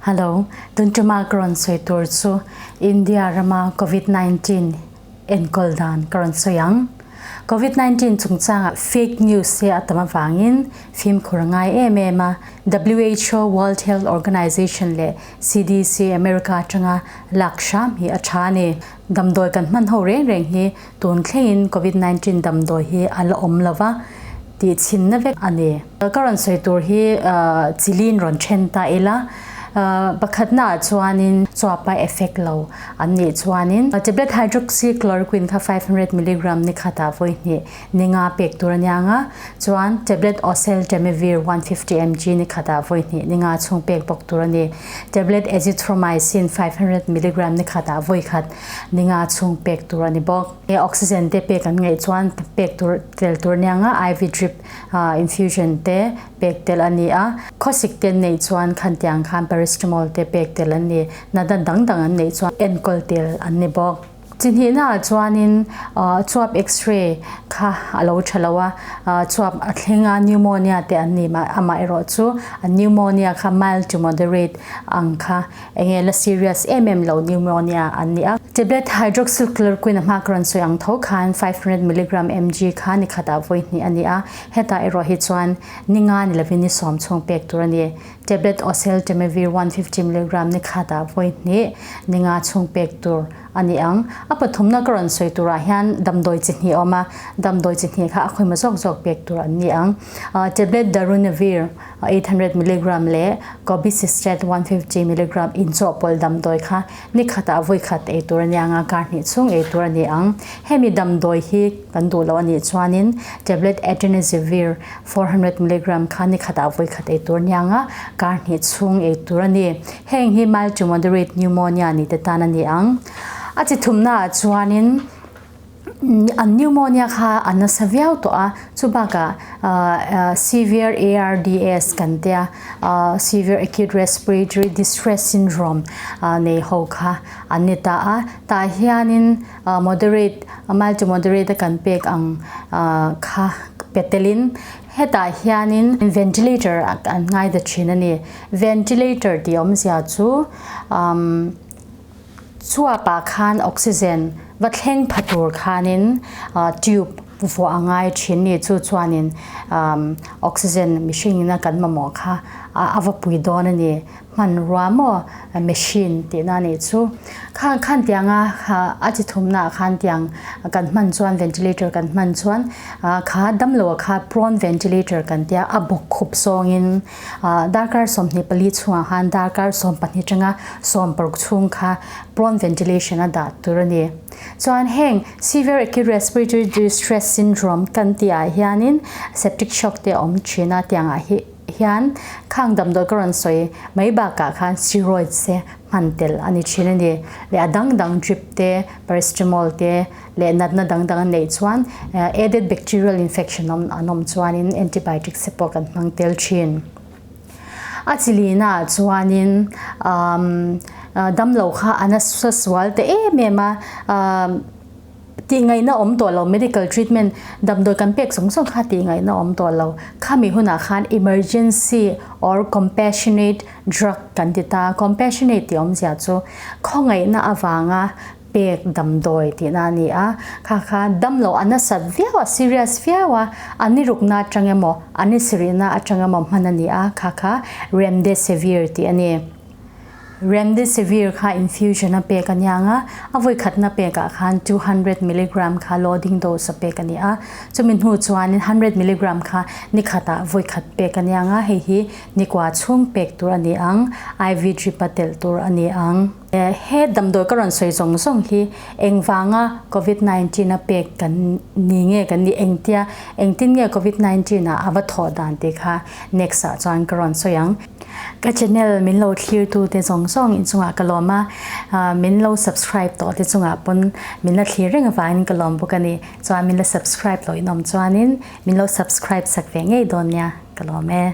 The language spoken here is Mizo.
Hello, tun tuma ka rawn sawi tur chu India rama Covid 19 enkawl dan ka rawn sawi ang. Covid 19 chungchangah fake news hi a tam avangin fimkhur a ngai em em a, WHO, World Health Organization leh CDC, America atanga lak hram hi a tha a ni. Damdawi kan hman ho reng reng hi tun thlengin Covid 19 damdawi hi a la awm lo va tih chhinna vek a ni. Ka rawn sawi tur hi chilin rawn then ta ila, pakhatnaah chuanin chuapa effect lo an nih chuanin tablet hydroxychloroquine kha 500 milligram ni khatah vawi hnih ni nga pek tur a niang a, chuan tablet oseltamivir 150 mg ni khatah vawi hnih ni nga chhung pek bawk tur a ni. Tablet azithromycin 500 milligram ni khatah vawi khat ni nga chhung pek tur a ni bawk. Oxygen te pek an ngaih chuan pek tur tel tur aniang a, IV drip infusion te pek tel a ni a, khawsik te an neih chuan khantiang khan paracetamol te pek tel an ni, natna dang dang an neih chuan enkawl tel an ni bawk. Chi hnihnaah chuanin chuap x-ray kha a lo tha lo a, chuap a thleng a pneumonia te an ni amaherawh chu a pneumonia kha mild to moderate ang kha Enge la serious em em lo pneumonia an ni a. Tablet hydroxychloroquine a hma ka rawn sawi ang tho khan 500 milligram mg kha ni khatah vawi hnih a ni a, hetah erawh hi chuan ni nga ni lovin ni sawm chhung pek tur a ni. Tablet oseltamivir 150 milligram ni khatah vawi hnih ni nga chhung pek tur a ni ang. A pathumna ka rawn sawi turah hian damdawi chi hnih a awm a, damdawi chi hnih kha a khawima zawk zawk pek tur an ni ang. Tablet darunavir 800 milligram leh cobicistat 150 milligram inchawhpawlh damdawi kha ni khatah vawi khat ei tur a nia ang a, kar hnih chhung ei tur a ni ang. Hemi damdawi hi kan duh loh a nih chuanin tablet atrenazivir 400 milligram kha ni khatah vawi khat ei tur a nia ang a, kar hnih chhung ei tur a ni. Heng hi mild to moderate pneumonia ni te tan a ni ang. A chi thumnaah chuanin An pneumonia kha a nasa viau tawh a, chu bakah severe ARDS kan tia severe acute respiratory distress syndrome nei ho kha an ni ta a, tah hianin moderate mild to moderate a kan pek ang kha pe telin hetah hianin ventilator an ngai ta thin a ni. Ventilator tih awmzia chu Chuapah khan oxygen va thleng pha tur khanin tube vuah a ngai thin ni chu chuanin oxygen mihring ina kan mamawh kha a va pui dawn a ni. Hmanrua maw machine tihna a nih chu. Khang khan tianga a chi thumnaah khan tiang kan hman chuan ventilator kan hman chuan kha damloa kha prone ventilator kan tia a bawk khup zawngin Darkar 24 chhungah khan darkar 12 atanga 16 chhung kha prone ventilation a dah tur a ni. Chuan heng severe acute respiratory distress syndrome kan tih ah hianin septic shock te a awm thin a tiangah hi hian khang damdawi ka rawn sawi mai bakah khan steroids te hman tel a ni thin a ni. Leh a dang dang drip te, paracetamol te leh natna dang dang a neih chuan added bacterial infection awm an awm chuanin antibiotics te pawh kan hmang tel thin. A chi lina ah chuanin umm damlo kha a nasa sual ta em em a umm tih ngaihna awm tawh lo medical treatment damdawi kan pek zawng zawng kha tih ngaihna awm tawh lo. Khami hunah khan emergency or compassionate drug kan ti ta. Compassionate tih awmzia chu khawngaihna avanga pek damdawi tihna a ni a, kha kha damlo a nasat viau a, serious viau a, a ni rukna atang emaw, a ni sirihna atang emaw hman a ni a, kha kha Remdesivir tih a ni. Remdesivir kha infusion a pek a niang a, a vawikhatna pekah khan 200 milligram kha loading dose a pek a ni a, chumi hnu chuanin 100 milligram kha ni khatah vawikhat pek a niang a, hei hi nikua chhung pek tur a ni ang, IV drip a telh tur a ni ang. He damdawi ka rawn sawi zawng zawng hi engvanga Covid 19 a pek kan ni nge kan nih engtia engtin nge Covid 19 ah a va thawh dan tih kha next ah chuan ka rawn sawi ang. Ka channel min lo thlir tu te zawng zawng inchungah ka lawm a, min lo subscribe tawh te chungah pawn min la thlir reng avangin ka lawm bawk a ni. Chuan min la subscribe loh inawm chuanin min lo subscribe sak ve ngei dawn nia ka lawm e.